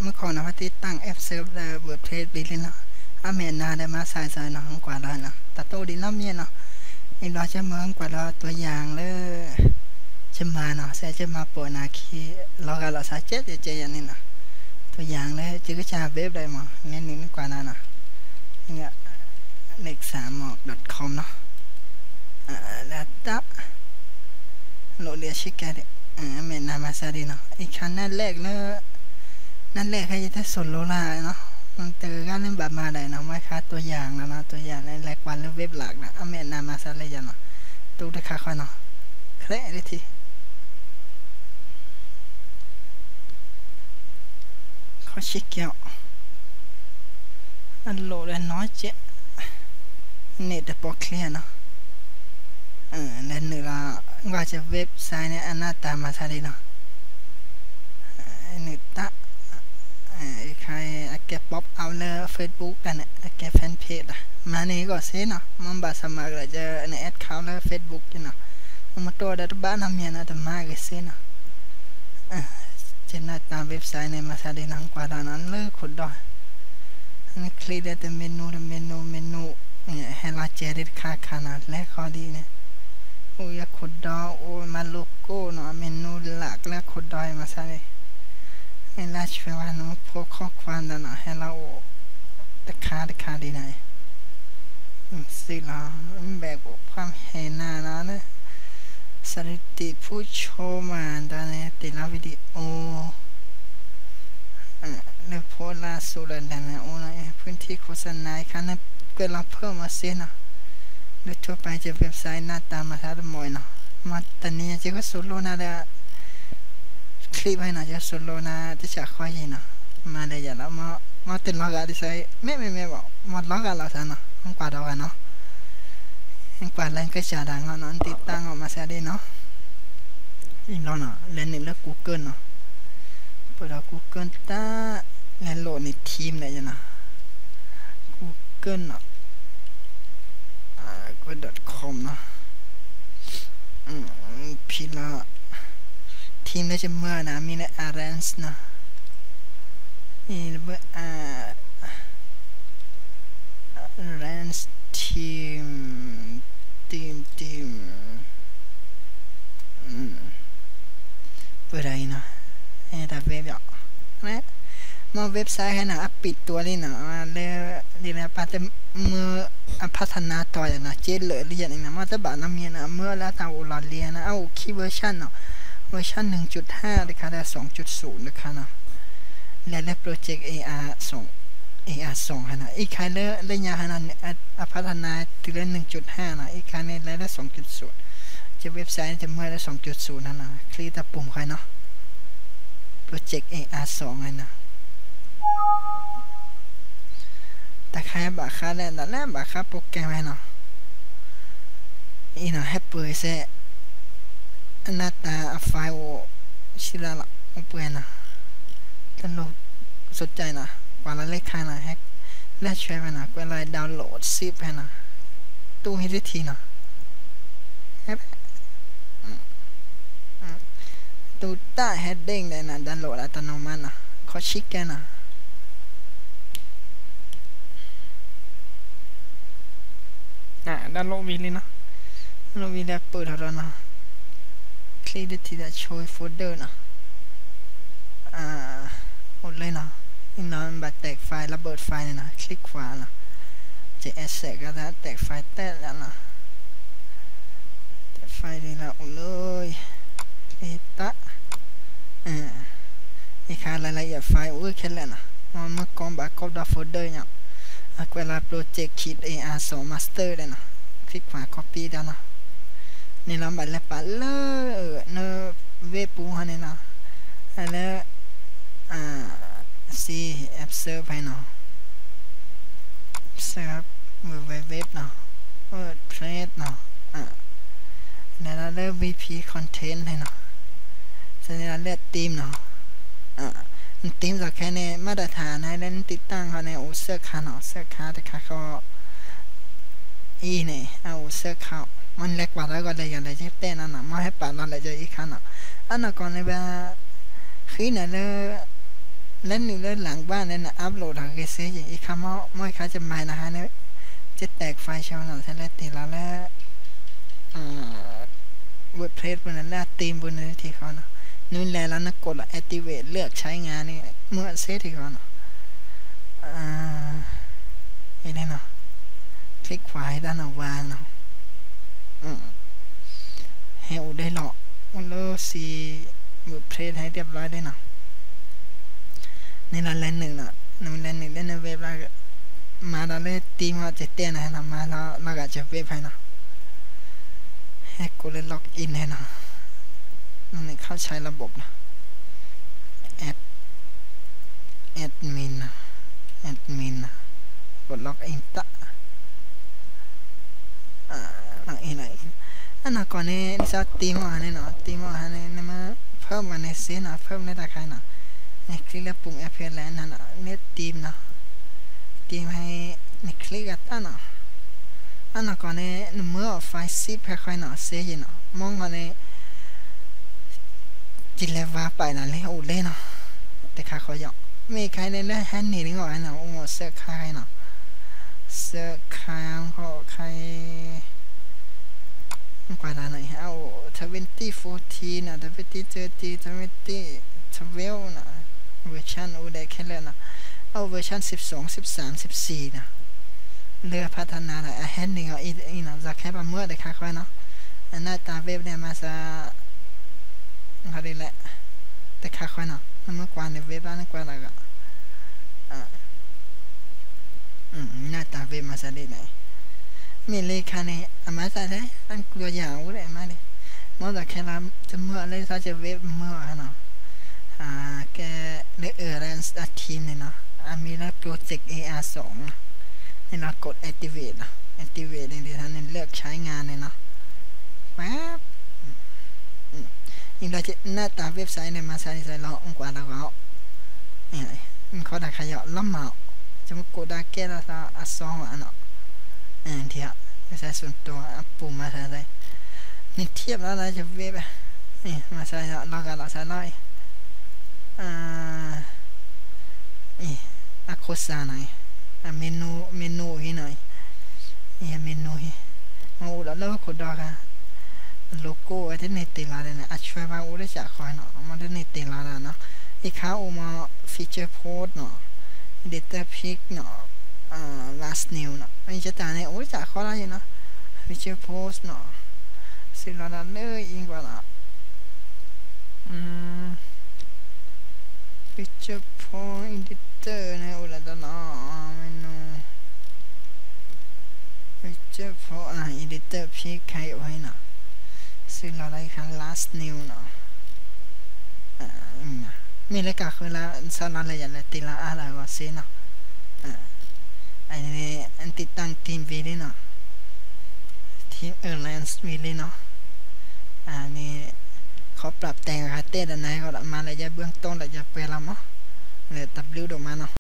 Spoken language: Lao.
ມື້ຂອງນະ ມາຕິດຕັ້ງແອັບເສີບ ແລະ ເວີດເພຣສ ບີລິນເນາະ. ອາແມ່ນນາໄດ້ມາສາຍຊອຍເນາະ ຫາງກວ່າລາວເນາະ ຕາໂຕດີເນາະເມຍເນາະ. ອີກລອດຈະເມືອງກວ່າລາວຕົວຢ່າງເລີ ຈະມາເນາະ ແຊຈະມາໂປະນາຄີ ລອກາລາຊາເຈັດເຈຢ່າງນີ້ເນາະ. ຕົວຢ່າງເລີ ຈະກະຈາເວັບໄດ້ມາ ແມ່ນໜຶ່ງກວ່ານາເນາະ ນີ້ ເລກສາມໝອກ ດອດຄອມເນາະ. ອາ ແລ້ວຕະ ໂລເດຊິກາ ອາ ແມ່ນນາມາຊາດີເນາະ. ອີກຄັນນັ້ນແລກເລີ ນັ້ນແລກໃຫ້ແຕ່ສູນໂລລາເນາະ. ມັນເຕີການເລີ່ມບາດມາໄດ້ເນາະ. ມາຄ່າຕົວຢ່າງແລ້ວເນາະ ຕົວຢ່າງແລກກວ່າເລີເວັບຫຼັກນະ. ອາແມ່ນນາມາຊາດີເນາະ. ຕຸກຕະຄາຄອຍເນາະ ແຄເດທີ ຂໍຊິກຽວ ອັນໂຫຼດແລະນ້ອຍເຈ ເນັດແຕ່ບໍ່ເຄລຍເນາະ. ເອີ ແລະ ນຶກລະວ່າຈະເວັບໄຊນີ້ ອາ ໜ້າຕາມາຊາດີເນາະ. ເອີ ນຶກຕະ ເອີ ຄາຍອາແກະປັອບເອົາເລີເຟສບຸກ ອັນ ອາແກະແຟນເພຈ ມານີ້ກໍເຊເນາະ. ມັນບາດສະໝັກລະຈະ ອັນ ແອັດເຂົ້າເລີເຟສບຸກຢູ່ເນາະ. ມາໂຕດາຕາບານຳເມຍນະ ຕະມາກະເຊເນາະ. ເອີ ຈະໜ້າຕາເວັບໄຊນີ້ມາຊາດີນະ ກວ່າດານະ ເລີໂຄດດອຍ. ອັນນີ້ຄລິກໄດ້ແຕ່ເມນູ ແຕ່ເມນູ ເມນູ ເອີ ໃຫ້ລາວແຈເດັດຂາດຂະໜາດແລກຂໍ້ດີນີ້. ໂອ້ຍ ໂຄດດອຍ ໂອ້ຍ ມາໂລໂກ້ເນາະ ເມນູຫຼັກແລະໂຄດດອຍມາຊາດີ. ໃຫ້ລາວຊ່ວຍວ່າເນາະ ໂພສຂໍ້ຄວາມນັ້ນເນາະ ໃຫ້ລາວ ຕະຄາ ຕະຄາດີນະ. ອືມ ຊິລາວແບກຄວາມເຮນານາເນາະ. ສະຖິຕິຜູ້ຊົມມາດານະ ແຕ່ລະວິດີໂອ ອາ ແລະ ໂພສລ່າສຸດລະດານະ ໂອ ນະ ພື້ນທີ່ໂຄສະນາ ຄັນເວລາເພີ່ມມາເສຍເນາະ. ໂດຍທົ່ວໄປຈະເວັບໄຊໜ້າຕາມາທັດມອຍເນາະ. ມາຕອນນີ້ຈະກະສູນໂລນາ ແລະ ຄລິບໃຫ້ເນາະ ຈະສູນໂລນາ ຈະຈາກຄວາຍເນາະ. ມາໄດ້ຢ່າລະ ມາ ມາເຕັນລອກອາດິໄຊ ແມ່ ແມ່ ແມ່ ມາລອກອາລາຊາເນາະ. ມັນກວາດອອກກັນເນາະ ມັນກວາດແລງກະຈາດາງເນາະ ຕິດຕັ້ງອອກມາແຊເດເນາະ. ອີກລອບເນາະ ແລະ ນີ້ເລືອກກູເກີນເນາະ. ເປີດເອົາກູເກີນຕາ ແລະ ໂຫຼດໃນທີມໄດ້ຢູ່ເນາະ ກູເກີນເນາະ. ອາ ກວດດອດຄອມເນາະ. ອືມ ຜິດລະ ທີມໄດ້ຈະເມືອນະ ມີແຕ່ອາແຣນເນາະ. ອີ ອາ ອາແຣນທີມ ທີມ ທີມ ອືມ ເປີດໄດ້ເນາະ. ເຮັດເວັບເນາະ ມາເວັບໄຊໃຫ້ນະ ອາ ປິດຕົວນີ້ນະ ມາເລີຍ ນີ້ແຫຼະ ປາແຕ່ເມື່ອ ອາ ພັດທະນາຕໍ່ນະ ເຈັດເລີຍລຽນນີ້ນະ ມາແຕ່ບາດນຳເມຍນະ ເມື່ອລະຕາໂອລາເລຍນະ ເອົາຄີເວີຊັນເນາະ ເວີຊັນໜຶ່ງຈຸດຫ້າ ເດີຄະ ແລະ ສອງຈຸດສູນ ເດີຄະເນາະ. ແລະ ແລະ ໂປຣເຈັກເອອາສອງ ເອອາສອງຫັ້ນນະ ອີກໄຄເລີ ໄລຍະຫັ້ນນະ ອາ ອາ ພັດທະນາເທື່ອໜຶ່ງຈຸດຫ້ານະ ອີກໄຄນີ້ໄລຍະສອງຈຸດສູນ ຈະເວັບໄຊຈະເມື່ອໄດ້ສອງຈຸດສູນຫັ້ນນະ ຄລິກຕາປຸ່ມໄຄເນາະ. ໂປຣເຈັກເອອາສອງຫັ້ນນະ ຕາໄຄບາຄາແລະ ແລະ ບາຄາໂປຣແກຣມໃຫ້ເນາະ. ອີນະ ແຮບເປີເຊ ໜ້າຕາອາໄຟໂອ ຊິລາລະ ໂອເປີນນະ ຕະຫຼົກສົນໃຈນະ ກວ່າລະເລກຂາຍນະ ແຮກ ແລະ ຊ່ວຍໄວ້ນະ ກວ່າລະດາວໂຫຼດຊິບໃຫ້ນະ ຕູ້ເຮັດວິທີນະ ແຮບ ອືມ ອືມ ຕູຕາແຮດດິງໄດ້ນະ ດາວໂຫຼດອັດຕະໂນມັດນະ ຂໍຊິກແກນນະ. ອາ ດາວໂຫຼດວິນນີ້ເນາະ ໂຫຼດວິນແລ້ວເປີດເທົ່ານັ້ນເນາະ ຄລິກໄດ້ທີ່ໂຊໂຟລເດີເນາະ ອາ ໝົດເລີຍເນາະ ນີ້ເນາະ ບັດແຕກໄຟລ໌ ລະເບີດໄຟລ໌ນີ້ເນາະ ຄລິກຂວາເນາະ ຈະແອັກເຊັສກໍໄດ້ ແຕກໄຟລ໌ແຕກແລ້ວເນາະ ແຕກໄຟລ໌ນີ້ລະ ໂອເລີຍ ເອຕະ ເອີ ນີ້ຄ່າລາຍລະອຽດໄຟລ໌ ໂອ້ຍ ແຄ່ແລ້ວນະ ມາເບິ່ງກ່ອນ ບາກອບດາວໂຟລເດີຫຍັງ ອາ ກວດລາໂປຣເຈັກຄິດເອອາສອງມາສເຕີໄດ້ນະ ຄລິກຂວາກັອບປີ້ໄດ້ນະ ນີ້ລະ ບັດແລ້ວປະເລີຍ ເນີເວັບປູເຮົານີ້ນະ ແລ້ວ ອາ ຊີ ແອັບເສີບໃຫ້ເນາະ ເສີບ ເວີລເວັບເນາະ ເວີດເພຣສເນາະ ອາ ແລ້ວເລືອກວີພີຄອນເທັນໃຫ້ເນາະ ສະນັ້ນເລືອກທີມເນາະ ອາ ທີມກໍແຄ່ໃນມາດຕະຖານໃນ ແລະ ຕິດຕັ້ງເຮົາໃນ ໂອ ເສີກຄາເນາະ ເສີກຄາ ແຕ່ຄາກໍ ອີນີ້ ເອົາເສີກຄາ ມັນແລກກວ່າແລ້ວກໍໄດ້ ຢ່າງໃດຈະແຕ່ນັ້ນນະ ມາໃຫ້ປານນັ້ນແຫຼະ ຈະອີກຄັນນະ ອັນນັ້ນກ່ອນໃນເວລາ ຄືນັ້ນເລີຍ ແລະ ໜຶ່ງເລື່ອງຫຼັງບ້ານນັ້ນນະ ອັບໂຫຼດຫາເຄເຊອີກ ອີກຄຳເຮົາ ເມື່ອເຂົາຈະມານະຫາໃນເຈັດແຕກໄຟລ໌ເຊວເນາະ ແທ້ແລະຕິລາ ແລະ ອ່າ ເວີດເພຣສ ເບິ່ງນັ້ນ ແລະ ທີມເບິ່ງນັ້ນທີ່ເຂົາເນາະ ນູນແລະ ແລ້ວນະ ກົດລະ ແອັກຕິເວດ ເລືອກໃຊ້ງານນີ້ ເມື່ອເຊດທີ່ເຂົາເນາະ ອ່າ ເຮັດໄດ້ເນາະ ຄລິກຂວາໃຫ້ດ້ານອອກວ່າງເນາະ ອືມ ໃຫ້ອຸໄດ້ເລາະ ອຸໂລຊີ ເວີດເພຣສ ໃຫ້ຮຽບຮ້ອຍໄດ້ເນາະ ໃນລະແລນໜຶ່ງເນາະ ໃນແລນໜຶ່ງ ແລະ ໃນເວັບລະ ມາລະເລີຍຕີມາຈະແຕ່ນໃຫ້ເນາະ ມາລະ ລະກະຈະເວັບໃຫ້ເນາະ ໃຫ້ກົດເລີຍລັອກອິນໃຫ້ເນາະ ນີ້ເຂົ້າໃຊ້ລະບົບເນາະ ແອັດ ແອັດມິນ ແອັດມິນ ກົດລັອກອິນຕະ ອາ ລັອກອິນ ລັອກອິນ ອັນນະ ກ່ອນນີ້ ນີ້ຊະ ຕີມອອກຫັ້ນນີ້ເນາະ ຕີມອອກຫັ້ນນີ້ ມາເພີ່ມອັນນີ້ຊິເນາະ ເພີ່ມໃນຕາຂ່າຍເນາະ ນີ້ ຄລິກແລ້ວປຸ່ມແອັບເພຍແລນຫັ້ນເນາະ ເນດຕີມເນາະ ຕີມໃຫ້ ນີ້ ຄລິກອັນຕະເນາະ ອັນນະ ກ່ອນນີ້ ເມື່ອໄຟລ໌ຊິບໃຫ້ຂ້ອຍເນາະ ເຊເນາະ ມອງເຂົ້າໃນ ຈິແລວວ່າໄປນະ ເລໂອເລເນາະ ແຕ່ຂ້າຂໍຢອກ ມີໃຄໃນເລື່ອງແຮນນີ້ນີ້ກໍອັນນະ ໂອເຊີຄາຍເນາະ ເຊີຄາຍ ກໍໄຄ ກວ່າດານະ ເອົາ ທະເວັນຕີໂຟທີນະ ທະເວັນຕີເທີຕີ ທະເວັນຕີທະເວລນະ ເວີຊັນໂອເດແຄເລີນະ ເອົາເວີຊັນສິບສອງ ສິບສາມ ສິບສີ່ນະ ເລືອກພັດທະນາລະ ອາ ແຮນນີ້ກໍອີ ອີນະ ຈະແຄບເມື່ອໄດ້ຄ່າຂ້ອຍເນາະ ອັນໜ້າຕາເວັບນີ້ມາຊະ ເຂົານີ້ແຫຼະ ແຕ່ຄ່າຂ້ອຍເນາະ ມັນເມື່ອກວ່າໃນເວັບລະ ກວ່າລະກະ ອາ ອືມ ໜ້າຕາເວັບມາຊະເດ ນີ້ເລຂານີ້ ເອົາມາໃສ່ເດ້ ອັນຕົວຢ່າງ ໂອ້ ໄດ້ມາເດ້ ມາຈາກແຄ່ລະ ຈະເມື່ອເລີຍ ຖ້າຈະເວັບເມື່ອຫັ້ນເນາະ ອາ ແກເລີຍ ເອີ ແລນສະທີມນີ້ເນາະ ອາ ມີແລ້ວໂປຣເຈັກ ເອອາສອງ ນີ້ເນາະ ກົດແອັກຕິເວດເນາະ ແອັກຕິເວດນີ້ ທ່ານເລືອກໃຊ້ງານນີ້ເນາະ ແປັບ ອືມ ນີ້ລະ ໜ້າຕາເວັບໄຊນີ້ມາໃສ່ ໃສ່ລອງກວ່າລະເວົ້າ ນີ້ ມັນຂໍໄດ້ຂະຫຍາບລຳເອົາ ຈະມາກົດດາແກ້ລະຊະ ອາ ສອງອັນເນາະ ອັນທຽບ ໃສ່ສ່ວນຕົວ ອາ ປຸ່ມມາໃສ່ ນີ້ທຽບລະ ລະຈະເວັບ ນີ້ມາໃສ່ລະ ລະກະລະໃສ່ລະ ອາ ນີ້ ອາ ໂຄສານາ ອາ ເມນູ ເມນູອີກໜ້ອຍ ນີ້ເມນູ ມາອຸລະເລີໂຄດອກ ໂລໂກ້ໄວ້ທີ່ເນເຕລາເດນະ ອາ ຊ່ວຍວ່າອຸໄດ້ຈາກຂ້ອຍເນາະ ມາໄດ້ເນເຕລາເນາະ ອີກຄາອຸມາຟີເຈີໂພສເນາະ ເອດິເຕີພິກເນາະ ອາ ລາສນິວເນາະ ອັນນີ້ຈະຕາເນ ໂອ້ ຈາກຂ້ອຍລະຢູ່ເນາະ ຟີເຈີໂພສເນາະ ຊິລາດາເລີຍອີກວ່າລະ ອືມ ຟີເຈີໂພສ ເອດິເຕີເນ ອຸລະຕະນະ ເມນູ ຟີເຈີໂພສ ອາ ເອດິເຕີພິກ ໄຄໂອເນາະ ຊື່ລາວໄດ້ຄັນ ລາສນິວເນາະ ອາ ອືມ ມີລາຍການຄືລາ ຊາລາລະຍະລະຕິລາ ອາ ລາວາເຊເນາະ ອາ ອັນນີ້ ອັນຕິດຕັ້ງທີມວີລີເນາະ ທີມເອີແລນວີລີເນາະ ອັນນີ້ ຂໍປັບແຕ່ງຄາເຕດອັນໃດກໍມາລະຍະເບື້ອງຕົ້ນ ລະຍະເວລາເນາະ ແລະ ດັບເບິນໂດມາເນາະ